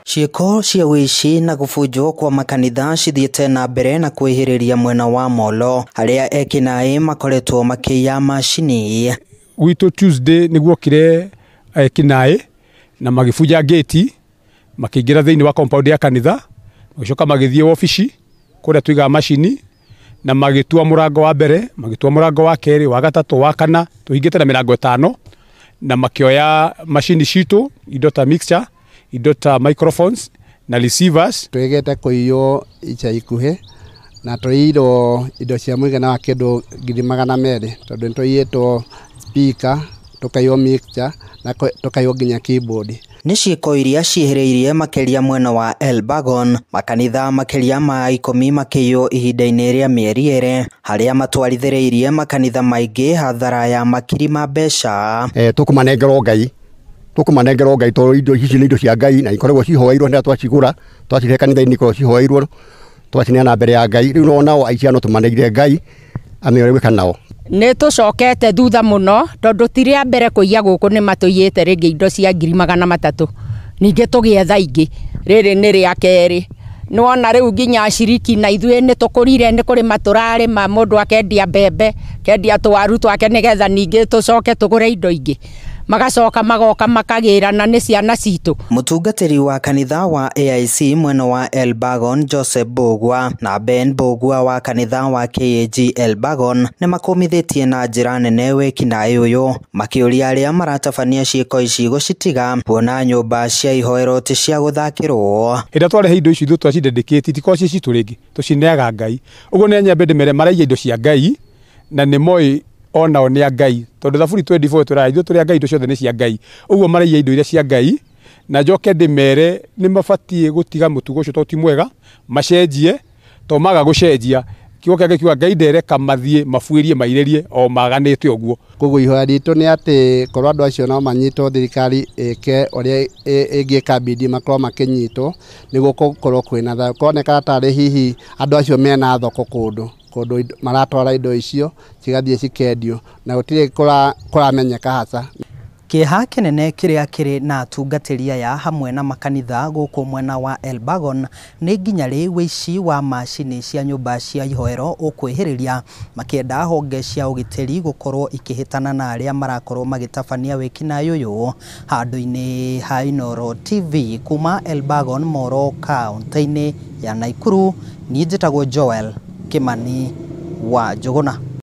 Ciĩko cia ũici na gũbunjwo kwa makanitha cithiĩte na mbere na kwĩhĩrĩria mwena wa Molo harĩa ekinaĩ makoretwo makĩiya macini. Gwitũ Tuesday nĩguo kire ekinaĩ na magĩbunja gate makĩingĩra thĩinĩ wa compound ya kanitha, magĩcoka magĩthiĩ wabici kũrĩa tũigaga macini na magĩtua mũrango wa mbere, magĩtua mũrango wa kerĩ, wa gatatũ, wa kana, tũhingĩte na mĩrango 5 na makĩoya macini citũ, indo ta mixture, indo ta microphones na receivers. Twegete kũiywo ica ikuhĩ na tũiyirwo indo cia mũigana wa kĩndũ 200,000 tondũ nĩtũiyĩtwo speaker, tũkaiywo mixture na tũkaiywo nginya keyboard. Nĩ ciĩko iria ciĩhĩrĩirie makĩria mwena wa Elbagon, makanitha makĩria ma 10 makĩiywo ihinda-inĩ rĩa mĩeri 2 harĩa matwarithĩrĩirie makanitha maingĩ hathara ya makiri ma mbeca. Tũkũmanengerwo Ngai, tũkũmanengerwo Ngai tondũ indo ici nĩ indo cia Ngai na ikoragwo cihoeirwo rĩrĩa twacigũra, twacirehe kanitha-inĩ ikoragwo cihoeirwo, twacineana mbere ya Ngai. Rĩu nao aici aya no tũmaneire Ngai amenye ũrĩa gwĩka nao. Nĩ tũcokete thutha mũno tondũ ti rĩa mbere kũiya gũkũ, nĩ matũiyĩte rĩngĩ indo cia 300,000, ningĩ tũgĩetha ingĩ, rĩrĩ nĩ rĩa kerĩ. Nĩwona rĩu nginya aciriki na ithuĩ nĩ tũkũrire, nĩ kũrĩma tũrarĩma, mũndũ akendia mbembe, akendia tũwaru twake nĩgetha ningĩ tũcoke tũgũre indo ingĩ, magacoka magoka makagĩrana nĩ ciana citũ. Mũtungatĩri wa kanitha wa AIC mwena wa Elbagon Joseph Mbugua na Ben Mbugua wa kanitha wa KAG Elbagon nĩ makũmithĩtie na njĩra nene wĩkinaĩ ũyũ, makĩũria arĩa maratabania ciĩko ici gũcitiga kuona nyũmba cia ihoero ti cia gũthakĩrwo. Hĩndĩ ĩrĩa twarehe indo ici ithuĩ twacindĩkĩtie itikoragwo ciĩ citũ rĩngĩ, tũcineaga Ngai. Ũguo nĩ nyambe ndĩmere maraiya indo cia Ngai na nĩ moĩ onao nĩ a Ngai, tondũ Thaburi 24 tũraya ithuĩ tũrĩ a Ngai, indo ciothe nĩ cia Ngai. Ũguo maraiya indo iria cia Ngai, na njoke ndĩmere nĩ mabatiĩ gũtiga mũtugo ũcio tondũ ti mwega, macenjie, tondũ maga gũcenjia kiugo kĩa Ngai kiuga Ngai ndereka mathiĩ mabuĩrie mairĩrie o maganĩte ũguo. Koguo ihoya ritũ nĩ atĩ korwo andũ acio no manyitwo, thirikari ĩke ũrĩa ĩngĩka bidii makorwo makĩnyitwo nĩguo gũkorwo kwĩna thayũ. Kũronekana tarĩ hihi andũ acio mena thoko kũndũ kũndũ maratwara indo icio cigathiĩ cikendio na gũtirĩ kũramenyeka hasa. Kĩeha kĩnene kĩrĩa kĩrĩ na atungatĩri aya hamwe na makanitha gũkũ mwena wa Elbagon nĩ nginya rĩ wĩici wa macini cia nyũmba cia ihoero ũkwĩhĩrĩria, makĩenda honge cia ũgitĩri gũkorwo ikĩhĩtana na arĩa marakorwo magĩtabania wĩkinaĩ ũyũ. Handũ-inĩ ha Inooro TV kuma Elbagon Moro kaunti-inĩ ya Nakuru, niĩ njĩtagwo Joel Kimani wa Njũgũna.